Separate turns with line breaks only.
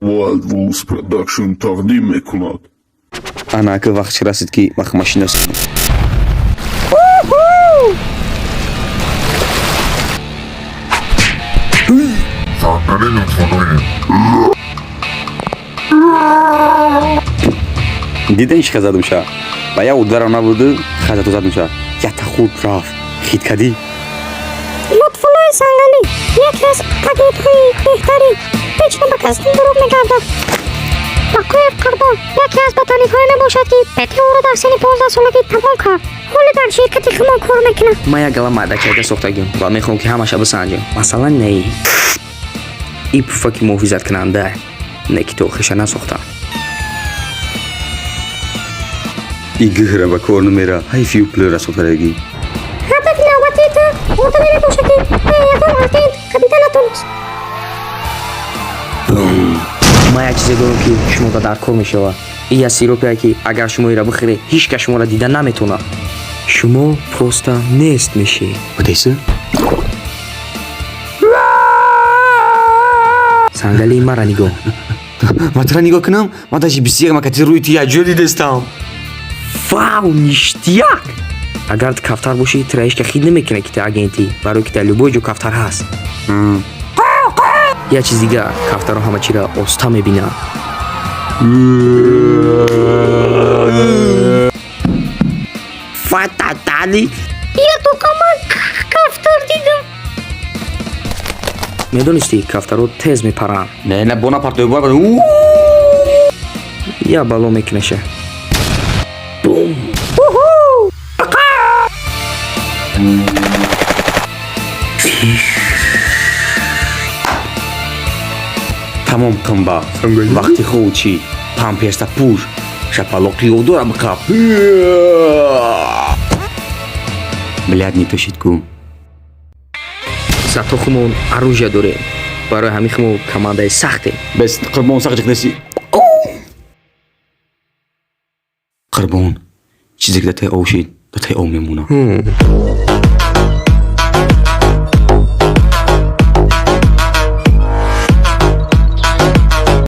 Wild Wolves Production тақдим мекунад.
Ана ака, вақтш расид, ки ман машина созам. Диден, чӣ задум ша? Ба як удара набуду, хазату задум ша. Якта хурд рафт. Хит кадӣ?
Лутфуллои Сангалӣ яке аз агентҳои беҳтарин, ҳеҷ ба кас дурӯғ мегардад. Бақоев Қурбон яке аз ботаникҳое мебошад, ки ПТУ-ро дар синни 15-солагӣ тамом кард, ҳоле дар ширкати хумо кор мекунад.
Ман як гала майдачайда сохтагим ва мехоҳам, ки ҳамаша бисанҷам. Масалан, неи и пуфаки муҳофизаткунанда, не ки то охириша насохтам.
И гӯҳра ба кор намера. Ҳайфию пулера сохтарагӣ.
Ҳадафи навбатии ту одаме мебошад, ки ба ягон агент қабида натонист.
Ман як чизе дорам, ки шумода дар кор мешавад. И як сиропе, ки агар шумо ира бихӯред, ҳеҷ кас шуморо дида наметавонад, шумо просто нест мешед.
Будеса?
Сангалии мара нигоҳ.
Ман тура нигоҳ кунам? Ман даже бисёр макати рӯи ту якҷо дидестам.
Вау, ништяк! Агар ту кафтар бошӣ, тура ҳеҷ ка хит намекунад, ки ту агентӣ, барое ки дар любой ҷо кафтар ҳаст. Як чиз дигар: кафтарро ҳама чиро оста мебинанд. Фататали.
Я тока ман кафтар дидам.
Медонистӣ, кафтарҳо тез мепаранд?
Не, не, бона партой бо.
Я бало мекунаша. Бум!
Тамом қимба. Вақти хуб чӣ? Памперса пӯш. Шапалоқи ёдора биқап. Блядь, не пешид ку.
Зато хумон оружие дорем, барои ҳамин хумо командаи сахтем.
Бес, Қурбон, сахт ҷиқдаси. Қурбон, чизе ки дар таи ов шид, дар таи ов мемонад.